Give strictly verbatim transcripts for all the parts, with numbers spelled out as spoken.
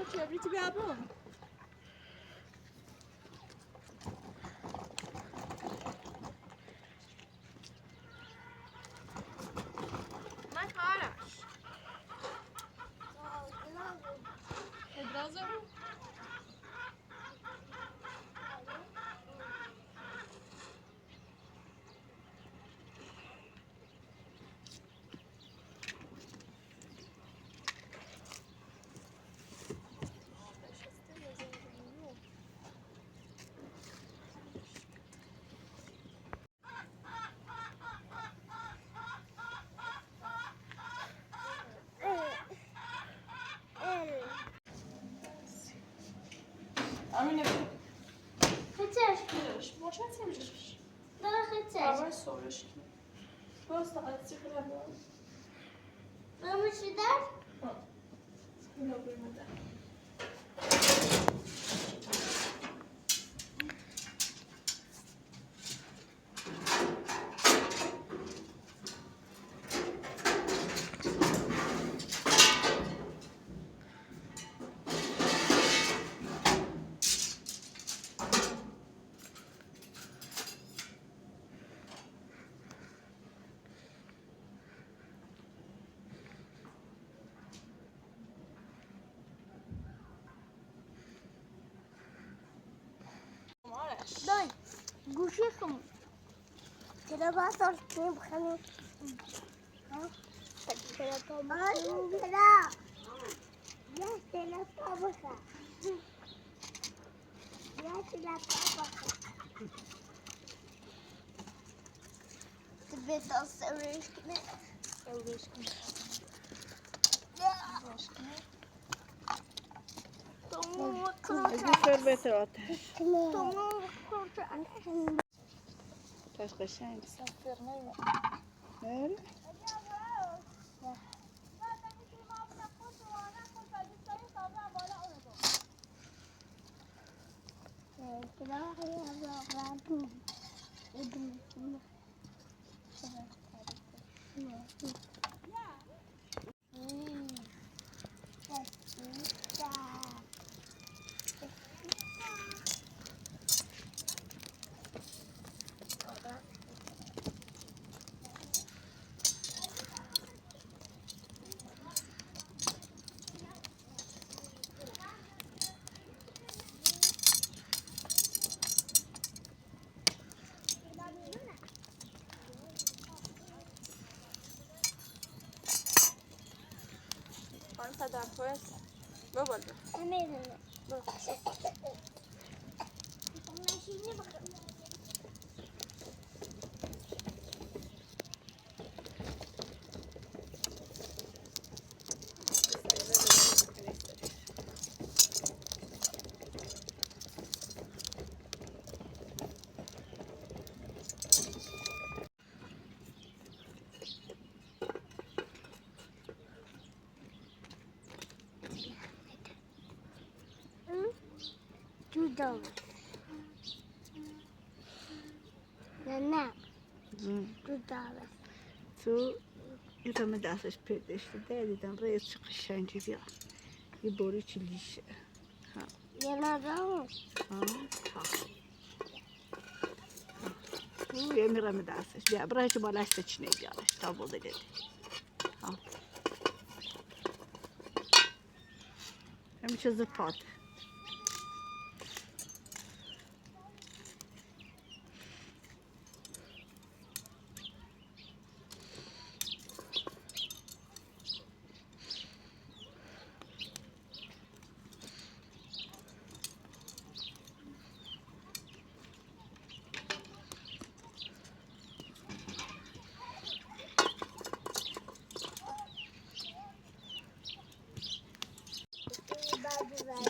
کبریتی بیا بو. من کارش. ابراز رو. امینه، خیچر. خیچر، ماشین سیمجش. دارا خیچر. آوار سورش کی. باز دا آچیق ائله بو. بونو شیدر؟ هی. بونو بویمادا. دای، گوشی خم. چرا باز آرتیم خانم؟ ها؟ چرا تو آی، چرا؟ یا چرا تو بخا؟ یا چرا تو بخا؟ بهتر سرش کنه. سرش کنه. سرش کنه. تمام، اگه سر بهتر آتش. تمام، تمام. پس قشنگ. سفر نمی‌ره. نه؟ خانم، تا دم تویه. بابا. نمی‌دونم. بابا. من شیرینی بخورم. دودا وار. ننه. هی. دودا وار. تو ایرمی دستش پردشتی. دئدیم، رئیس چیخیش شنگی یا. بیر بوری چیلیشه. ها. یانا دا او. ها؟ ها. بو یئمیرم دستش. یا، برای کی بالاش سچینه گلش. تابو دا گئدی. ها. همیشه زیپات.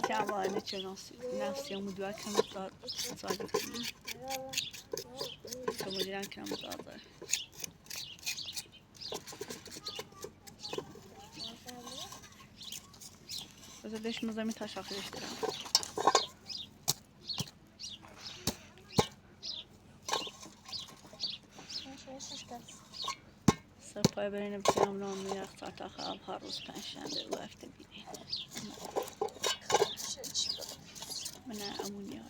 کمال چناسی، نفسی مدوا کم داد، صادق. کمال دیرم کم داد. بذار بهش مزاحم تاشاخیر ایشله‌ییرم. سرپای برینه بیتیرم نامو یاخ، چاتاق آل، هر روز پنجشنبه، بو هفته بیری. من امونیا.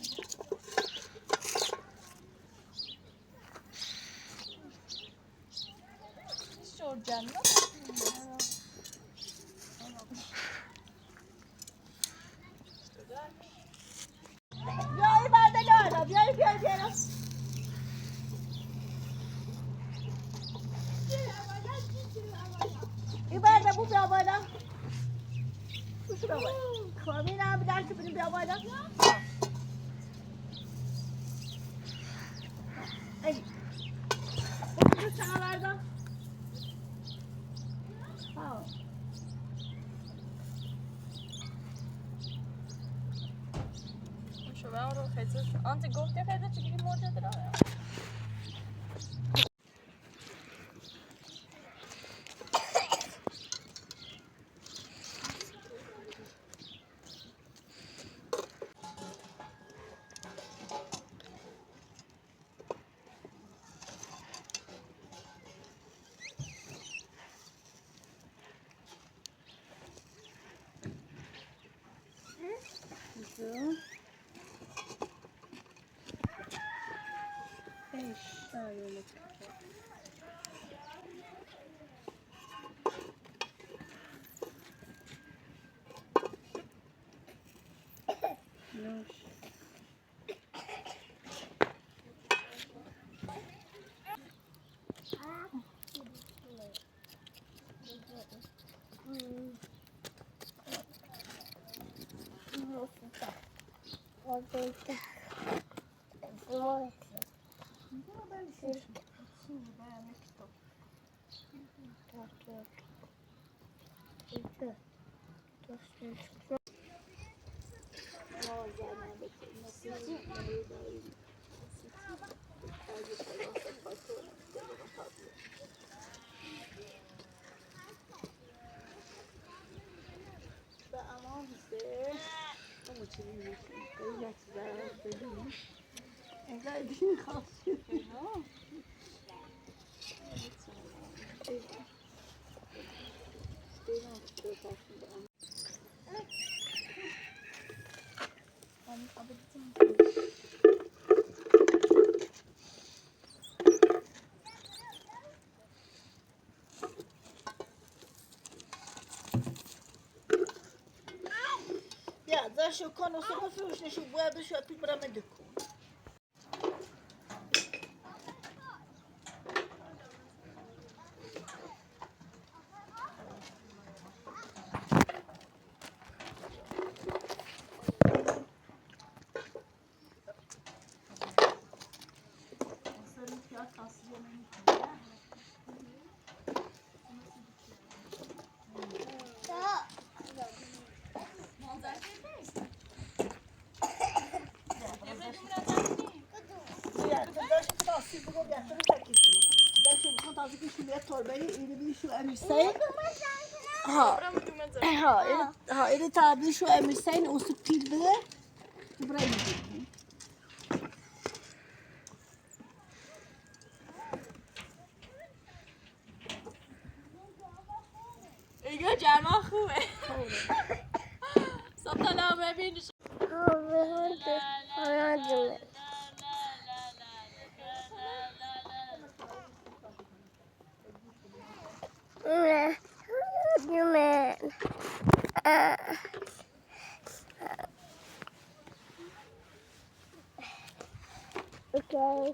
شور جنت. بیا، این ور ده لالا، بیا، بیا، بیا. این ور ده، بو بیا بالا. بو شو بیا بالا. خانم، این هم بیر دنه بونو بیا بالا. ای. بو سنه وردم. ها. شو، من اونو خیلی، آنتی گفتی خیلی چیزی موجود داره. بیا، زشو کن، اوسو بو فروش نشو، بو بو شو پیل برامه دکون. ها. ها، ائله، ها، ائله تا بیر شو امیر حسین، او سو پیلدی. بورا گئدیر. ایگه، جمع خوبه. سلام، ببین. Okay.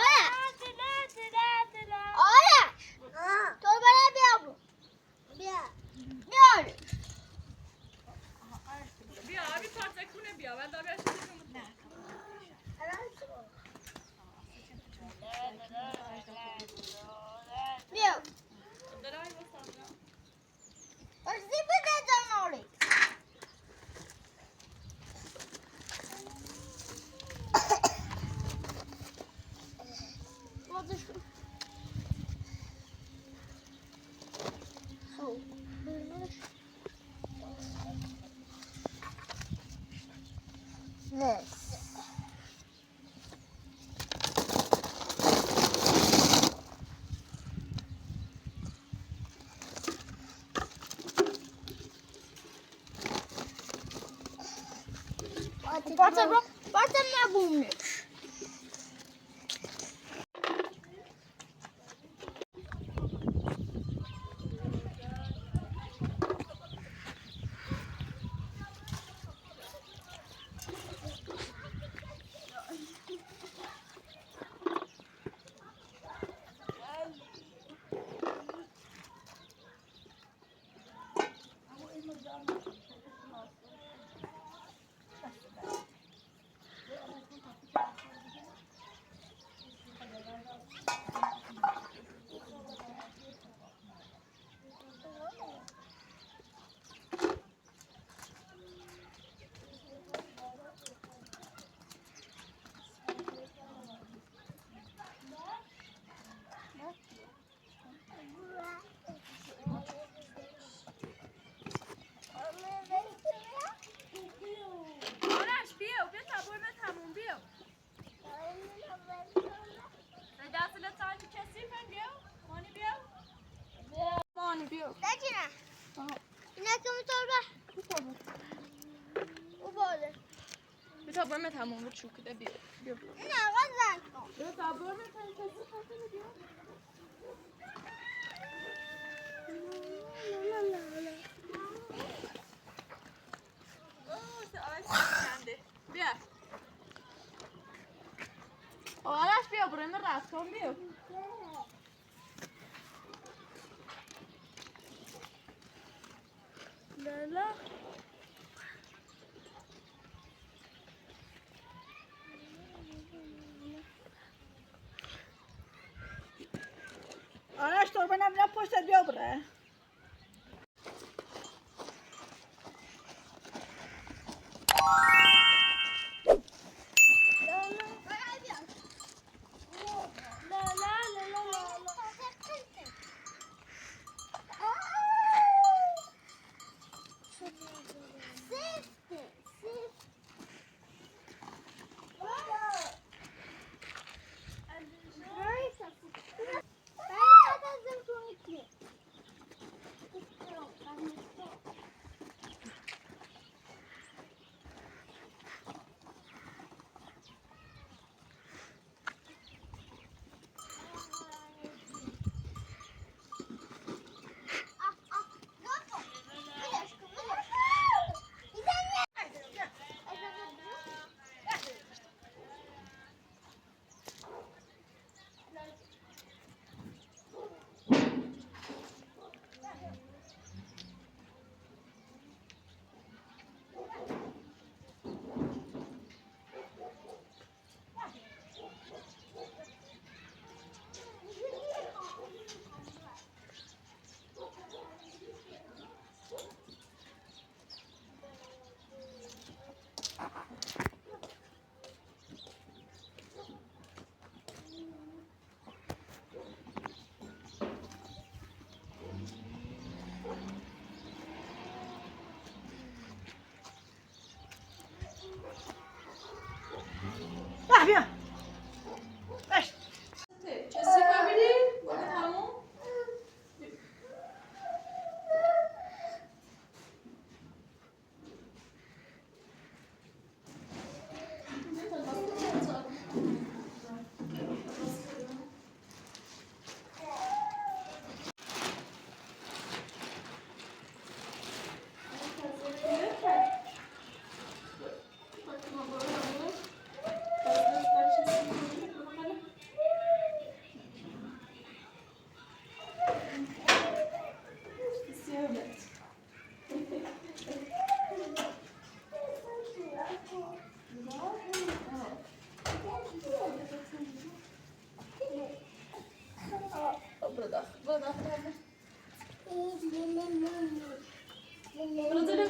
آرش! آرش! توربانی بیا بو. بیا. بیا. بیا، بیر پارچا کونه بیا. من داها بیر شئی دئمه‌دیم. بیا. باخ، زیبی ده جان اوغلو. This. پارچا، پارچا نه بوموش؟ آرش، بیا، بیا، تا بوی من تموم، بیا. سید اصل تانی کسی فن بیا. مانی بیا. مانی بیا. دجینه. آها. اینا کمی توربا. بو توربا. او بویدا. بیر توربا من تموم، بو چوکو دا بیر. بیر. نه، قازان. بیر توربا من تموم، کسی فن بیا. اوه، سن آرش سندی. بیا. او، آرش، بیا، بورانی راحت کن، بیا. لالا. آرش، توربانی بیر پشته، بیا بورا.